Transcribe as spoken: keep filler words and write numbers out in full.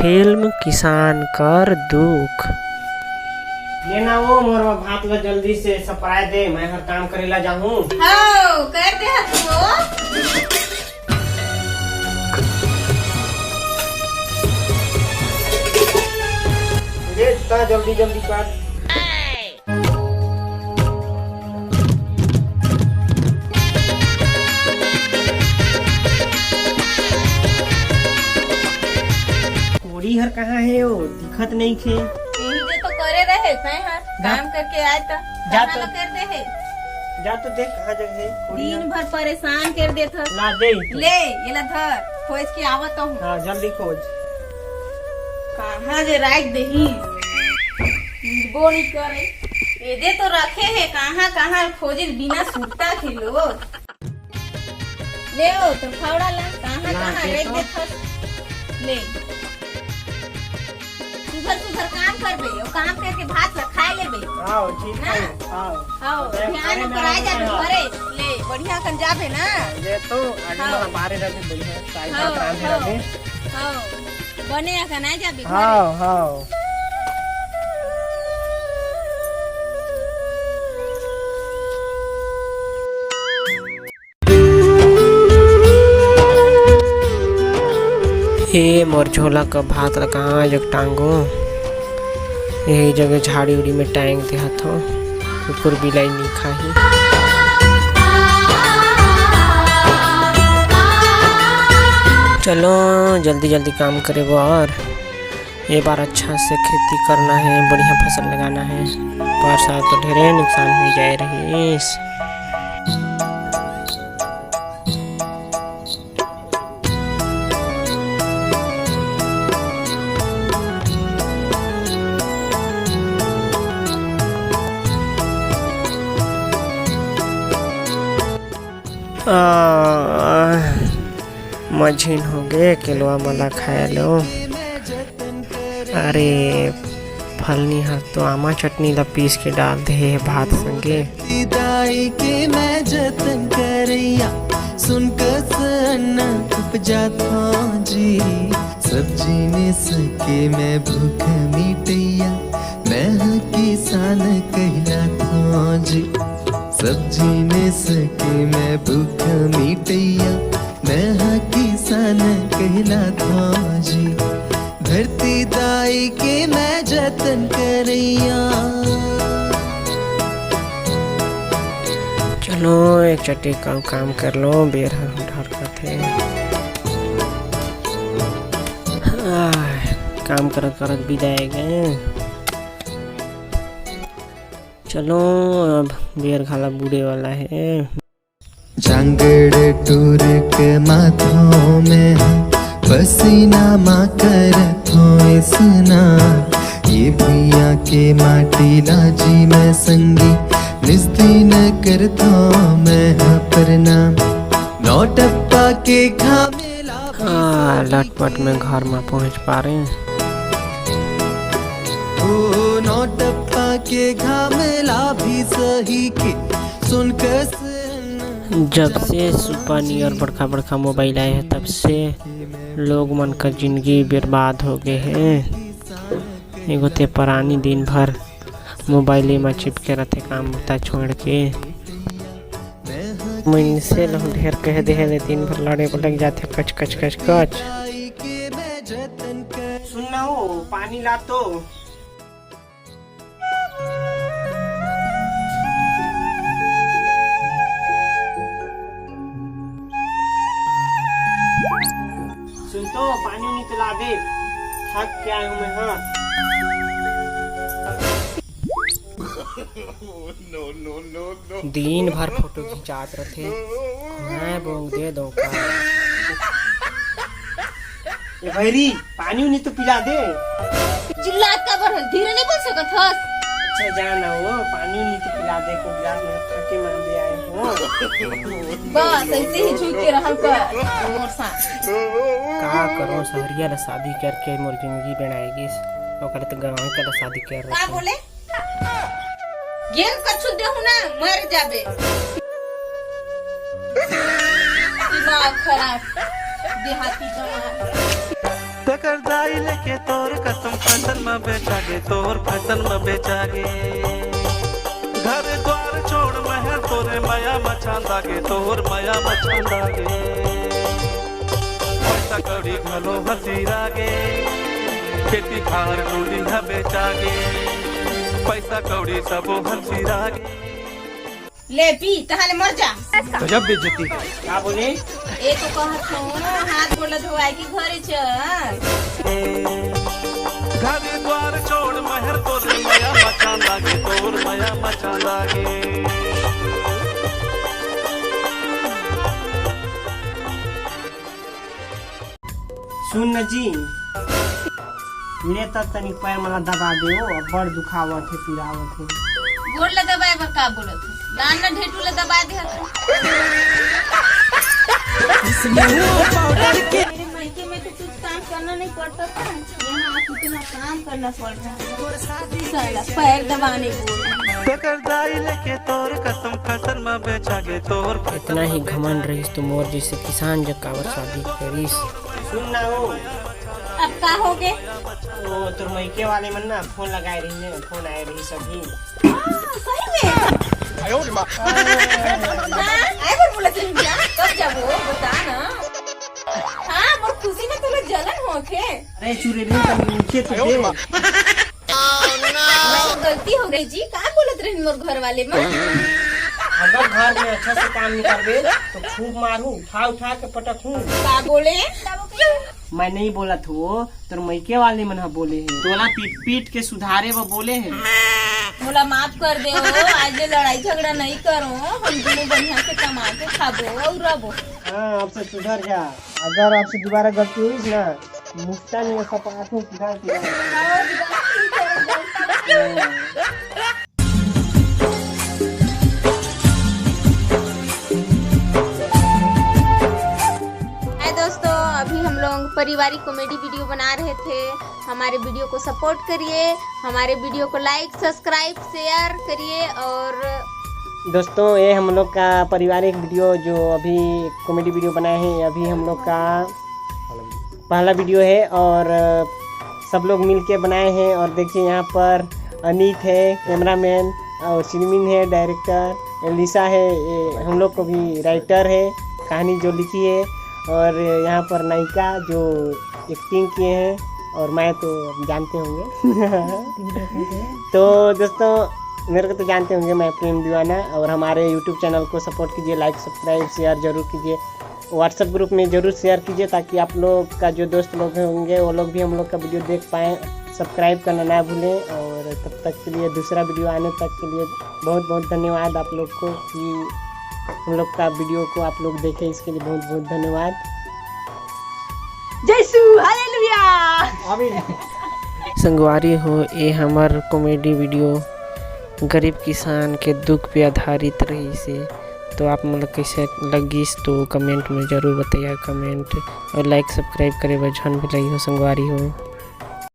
फिल्म किसान कर दुख। लेना वो मोर भात ला जल्दी से सपराय दे, मैं हर काम करे ला जाहूँ। हव, कर दे हत वो। दे ता जल्दी जल्दी कर। कोड़ी हर कहाँ हे ओ? दिखत नइखे। यही जे तो करे रहे, तैं हर जा। काम करके आए त जा कहाँ तो। ला कर दे हे? जा तो देख कहाँ जगह हे कोड़ी दिन हर। भर परेशान कर देथस। ला दे तो। ले, एला धर, खोज के आवत हूँ। हाँ, जल्दी खोज। कहाँ जे राख देही? मिलबो नहीं करे। एदे तो रखे हे, कहाँ, कहाँ खोजिल बिना सुरता के लोग। ले ओ, तो फावड़ा ला, कहाँ, ला, कहाँ दे राख तो। देथस? ले। सुघर, सुघर काम करबे, ओ काम करके भात ला खाए लेबे। हाँ, ठीक ना? है, हाँ। हाँ, तो ध्यान घरे में कराए आवे जाबे ना। घरे। ले, बढ़िया कन जाबे ना। ले तो, आगे हाँ। वाला बारे रहबे बढ़िया, साग हाँ, भात रांधे हाँ। रहबे। हाँ। बने अकन आ जाबे घरे। हाँ, हाँ। ए मोर झोला का भात ला कहाँ जग टांगो? यही जगह झाड़ी उड़ी में टांग देहत हो, कुकुर बिलाई नहीं खाही। चलो जल्दी जल्दी काम करे बर। ये बार अच्छा से खेती करना है, बढ़िया फसल लगाना है। पर साल तो ढेरे नुकसान हुई जाए रहीस। आ, मझिन होगे, केलवा मला खाए लो। अरे, फलनी हर तो आमा चटनी ला पीस के डाल दे हे भात संगे। दाई के मैं जतन करैया, सुन कस अन्ना उपजात हौं जी। सब जिनिस के मैं भूख मिटैया, मैं ह किसान कहलात हौं जी। सब जिनिस के मैं भूख मिटैया, मैं ह किसान कहलात हौं जी। धरती दाई के मैं जतन करैया। चलो, एक चट्टी काम, काम कर लो, बेर ह ढरकत हे। आह, काम करत करत बिदाए गे। चलो, अब बेर घला बूड़े वाला हे। जांगड़ टूर के माथों में पसीना मा करत हों इसना। ये भुइयां के माटी ला जी मैं संगी, निस्तीन करत हों मैं ह प्रणाम। नौटप्पा के घामे ला हाँ, लटपट में घर मा पहुँच पारे। ओ नौटप्पा के घामे ला भी सही के सुन कस जब से सुपा नियर बड़खा बड़खा मोबाइल आए हे, तब से लोग मन का जिंदगी बर्बाद हो गए हे। एगो ते परानी दिन भर मोबाइले मा चिपके रहते, काम बुता छोड़ के। मइनसे लोग ढेर कह दे हे, दिन भर लड़े बर लग जाथे, कच, कच, कच, कच। सुन ना हो, पानी ला तो। सुन तो, पानी उनी तो ला दे, थक के आए हूँ मैं, हाँ। दिन भर फोटो खिंचात रथे, मैं बोंग दे दो का। ए भैरी, पानी उनी तो पिला दे। चिल्लात काबर हस? धीरे नहीं बोल सकत हस? अच्छा, जा ना हो, पानी उनी तो पिला दे, को गिलास में थके मान दे आए हो। बस, ऐसे ही झुक के रहल कर, मोर साथ। का करो, सहरिया ला शादी करके मोर जिंदगी बनाए गिस, ओकरे तो गाँव के ला शादी कर का रखे। बोले? गेम कछु देहू ना, मर जाबे। दिमाग खराब, देहाती जवान। त कर दाई लेके तोर कसम फैशन में बेचागे, तोर फैशन में बेचागे। घर द्वार छोड़ महल तोरे मया मचांदागे, तोर मया मचांदागे। पैसा कौड़ी घलो हसीरागे, खेती खार डोली ह बेचागे। पैसा कौड़ी सबो हसीरागे। ले पी, तहां ले मर जा। गजब बेइज्जती। का बोले? ए तो कहत हूँ, हाथ गोड़ धोवाए के घरे चल। घर द्वार छोड़ महल तोर मया मचांदागे, तोर मया मचांदागे। सुन न जी, ले त तनिक पैर मला दबा दे, ओ, बड़ दुखावत हे, पिरावत हे। गोड़ ला दबाए बर का बोलत हे? दान न ढेटू ला दबाए दे हत। मेरे मायके में तो कुछ काम करना नहीं पड़ता था, यहाँ कितना काम करना पड़ रहा है। साला पैर दबाने बोल। तेकर दाई लेके तोर कसम फैशन में बेचागे, तोर इतना ही घमंड रहिस तो मोर जैसे किसान जग काबर शादी करिस। सुन ना हो। अब का हो गे? वो तोर मइके वाले मन ना फोन लगाए रही ने, फोन आए रही सभी। हाँ, सही में? आयो रे माँ। हाँ, आए बर बोलत रही क्या? कब जाबो? बता ना। हाँ, मोर खुशी में तोला जलन होत हे। अरे चुरेलिन, तनी नीचे तो दे। मैं तो गलती हो गई जी, का बोलत रहिन मोर घर वाले मन? अगर घर में अच्छा से काम नहीं करबे तो खूब मारू, उठा उठा के पटकू। का बोले? मैं नहीं बोलत हो, तोर मइके वाले मन ह बोले हे। तोला पीट पीट के सुधारे बर बोले हे। मोला माफ कर दे हो, आज ले लड़ाई झगड़ा नहीं करो, हम दोनों बढ़िया से कमा के खाबो और रहबो। हाँ, अब से सुधर जा। अगर अब से दोबारा गलती होइस ना, मुक्ता नहीं सपाट हूँ, सीधा सीधा। हाय दोस्तों, अभी हम लोग पारिवारिक comedy video बना रहे थे। हमारे video को support करिए, हमारे video को like, subscribe, share करिए। और दोस्तों, ये हम लोग का पारिवारिक video जो अभी comedy video बनाए हैं, अभी हम लोग का पहला video है और, अ, सब लोग मिलके बनाए हैं। और देखिए, यहाँ पर अनीत है cameraman, और सिनमिन है director, एलिसा है, ये हम लोग को भी writer है, कहानी जो लिखी है, और यहाँ पर नायिका जो acting किए हैं, और मैं तो जानते होंगे। तो दोस्तों, मेरे को तो जानते होंगे, मैं प्रेम दीवाना, और हमारे YouTube channel को support कीजिए, like, subscribe, share जरूर कीजिए। WhatsApp group में ज़रूर share कीजिए, ताकि आप लोग का जो दोस्त लोग होंगे, वो लोग भी हम लोग का video देख पाएँ। Subscribe करना ना भूलें, और तब तक के लिए, दूसरा video आने तक के लिए बहुत बहुत धन्यवाद आप लोग को, कि हम लोग का video को आप लोग देखें, इसके लिए बहुत बहुत धन्यवाद। जय यीशु, हालेलुया। आमीन। संगवारी हो, ए हमर comedy video गरीब किसान के दुख पे आधारित रहिस हे। तो आप मन ला कइसे लगिस, तो comment में जरूर बताइए, comment और like subscribe करे बर झन भुलाइहो संगवारी हो।